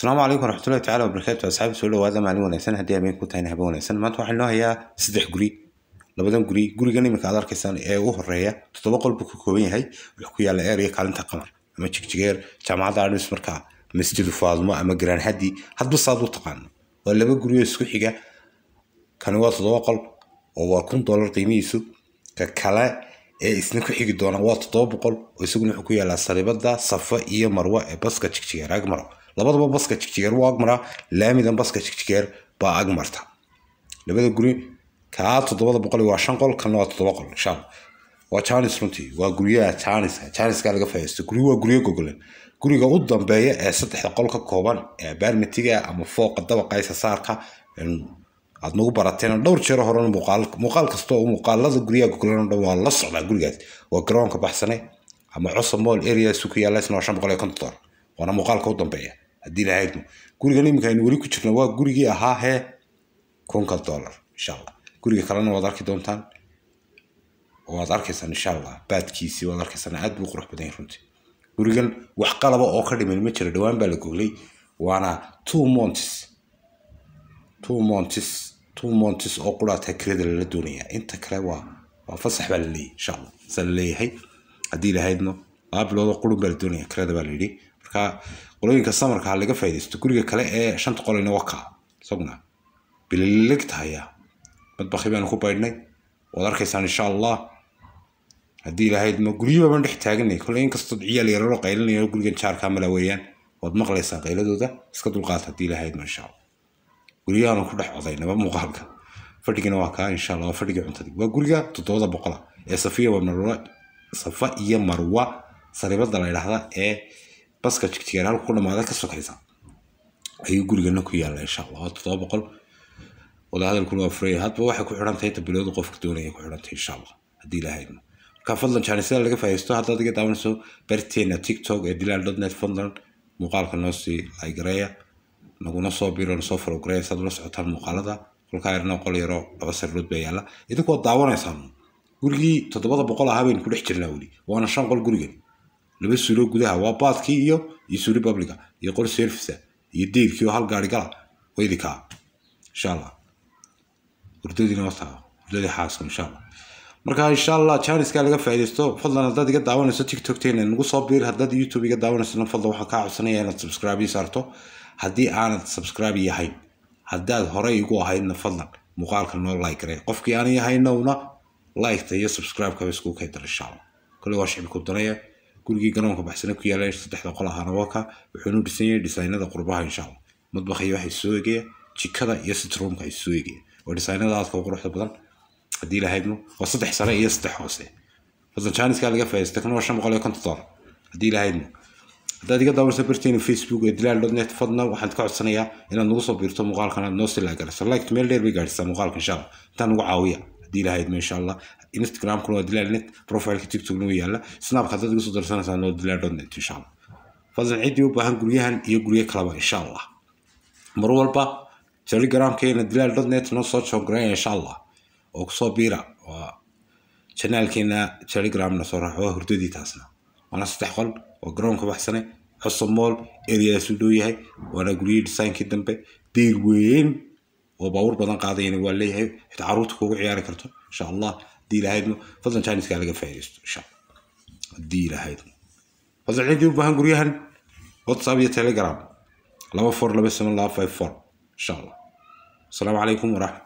Asalaamu calaykum waraxmatullahi tacaala wabarakaatu. Asxaabi, soo dhawaada. Maalin wanaagsan haddii habeen ku tahayna, habe wanaagsan. Maanta waxaa inoo hayaa saddex guri. Labadan guri, gurigan iminka aad arkaysaan ee ugu horeeya, 7 qol buu ka kooban yahay. Wuxuu ku yaalla area Kaalinta Qamar ama Jigjigeer, Jaamacadda Admis, markaa Masjidu Faadmo ama Garaan Hadi, hadba saad u taqaano. Waa laba guri oo isku xiga. Kani waa 7 qol oo waa $1000 qiimihiisu. Ka kale ee isna ku xigi doona waa 700, oo isaguna wuxuu ku yaalaa sariibada Safa iyo Marwa ee baska Jigjigeer agmaro. Labadaba baska Jigjigeer waa agmaraa, laamidan baska Jigjigeer baa agmarta labada guri. Kaa 700 waa 5 qol, kanna waa 7 qol, insha Allah. Waa jaanis runtii, waa guryaha jaaniska, jaaniska laga faa'iidaysto. Guryu waa guryo gogolan. Guriga u dambeeya ee saddexda qol ka kooban ee apartmentiga ama fooqa dabaqa isa saarka aad nagu barateen dhowr jeer horena, muuqaal kasta oo muuqaalada guryaha gogolan oo dhan waa la socdaa. Gurigaas waa garoonka Baxsane ama Cusub Mall area ku yaalla, isna waa $550, waana muuqaalka u dambeeya haddii la haydmo. Gurigan iminka aynu weli ku jirno waa gurigii ahaa hee $1000, insha Allah. Guriga kalena waad arki doontaan, waad arkaysaan, insha Allah. Baadkiisii waad arkaysaan, aad buu qurux badan yahay runtii. Gurigan wax qalaba oo ka dhiman ma jiro, dhowaan baa la goglay, waana 2 months, 2 months, 2 months oo quraataa kirada lala doonaya. Inta kale waa fasax baa la leeyahay, insha Allah, saa la leeyahay haddii lahaydno. 2 bilood oo qurun baa la doonaya kirada baa la yidhi. Marka qolooyinka samarka ha laga faa'iidaysto. Guriga kale ee shanta qolina waa kaa, isaguna bililig tahaya. Madbakhi baanu ku baydhnay, waad arkaysaan, insha Allah, haddii lahaydmo. Guryo baan dhex taaganay kolley, inkastoo ciyaal yararo qaylinaya gurigan jaarkaa mala weeyaan, waad maqlaysaan qayladooda, iska dulqaata haddii lahaydmo, insha Allah. Guryahaanu ku dhex codaynaba muuqaalka. Fadhigina waa kaa, insha Allah, waa fadhigii cuntadii. Waa guriga 700 ee Safiya waa Marwa, Safa iyo Marwa sariibada la yidhaahda ee baska Jigjigeer halku ku dhamaada ka sokaysa ayuu gurigana ku yaalla, insha Allah. Waa 700, wadahadalkuna waa furaya. Hadba waxay ku xidhan tahay inta biloodu qofka doonaya ku xidhan tahay, insha Allah, haddii lahaydno. Marka fadlan jaanisada laga faa'iidaysto. Haddaad iga daawanayso barteena TikTok ee dilaal.net, fadlan muuqaalka noo sii like gareeya, naguna soo biro, nasoo follow gareeya saad ula socotaan muuqaalada. Qolkaa yarna qol yaro laba sariirood baa yaalla. Idinku waad daawanaysaan. Gurigii 700 ahaa baynu ku dhex jirnaa weli, waana 5 qol gurigan, laba suulo gudaha, waa baadkii iyo suuli publica iyo qol service iyo deyrkii oo hal gaari gala waydikaa, insha Allah. Hurdadiina wataa, hurdadii xaaska, insha Allah. Marka insha Allah janiska laga faa'iidaysto. Fadlan haddaad iga daawanayso TikTok-teena, nagu soo biir. Haddaad YouTube iga daawanayso, fadlan waxaan kaa codsanaya inaad subscribe ii saarto haddii aanad subscribe yahayn. Haddaad horey igu ahaydna, fadlan muuqaalka noo like garee. Qofkii aanay ahaynowna like-ta iyo subscribe-ka isku kaydar, insha Allah. Kale waa shicibku danaya. Gurigii garoonka Baxsane ku yaala saddexda qol ahaana waa ka, wuxuunu dhisan yahay dhisaynada qurbaha, insha Allah. Madbaxa iyo waxay soo egaya jikada iyo sitroomka ay soo egaya, waa dhisaynada aadka u quruxda badan haddii lahaydno. Waa saddex sare iyo saddex hoose. Fadlan janiska laga faa'iidaysta. Kan waa $550 haddii lahaydno. Haddaad iga daawanayso barteena Facebook ee dilaal.net, fadlan waxaan ka codsanayaa inaad nagu soo biirto, muuqaalkan aad noo sii like garayso. Like meel dheer bay gaadhisaa muuqaalka, insha Allah. Intaa nagu caawiya haddii lahaydno, insha Allah. Instagramkuna waa dilaal net, profileka TikTokna waa yaalla, Snapka haddaad iga soo darsanaysaan waa dilaal.net, insha Allah. Fadlan ciddii u baahan guryahan iyo guryo kaleba, insha Allah, mar walba Telegramkeena dilaal.net noo soo join gareeya, insha Allah, oo kusoo biira. Waa channelkeena Telegramna soo raac. Waa hurdadii taasna, waana saddex qol, waa garoonka Baxsane, Cusub Mall areadaas u dhow yahay, waana guryo designkii dambe. Deyr weyn oo baabuur badan qaadayana waa leeyahay, xitaa caruurta kugu ciyaari karto, insha Allah, haddii lahaydno. Fadlan janiska laga faa'iidaysto, insha Allah, haddii lahaydno. Fadlan ciddii u baahan guryahan, WhatsApp iyo Telegram 2427254, insha Allah. Asalaamu calaykum waraxmat.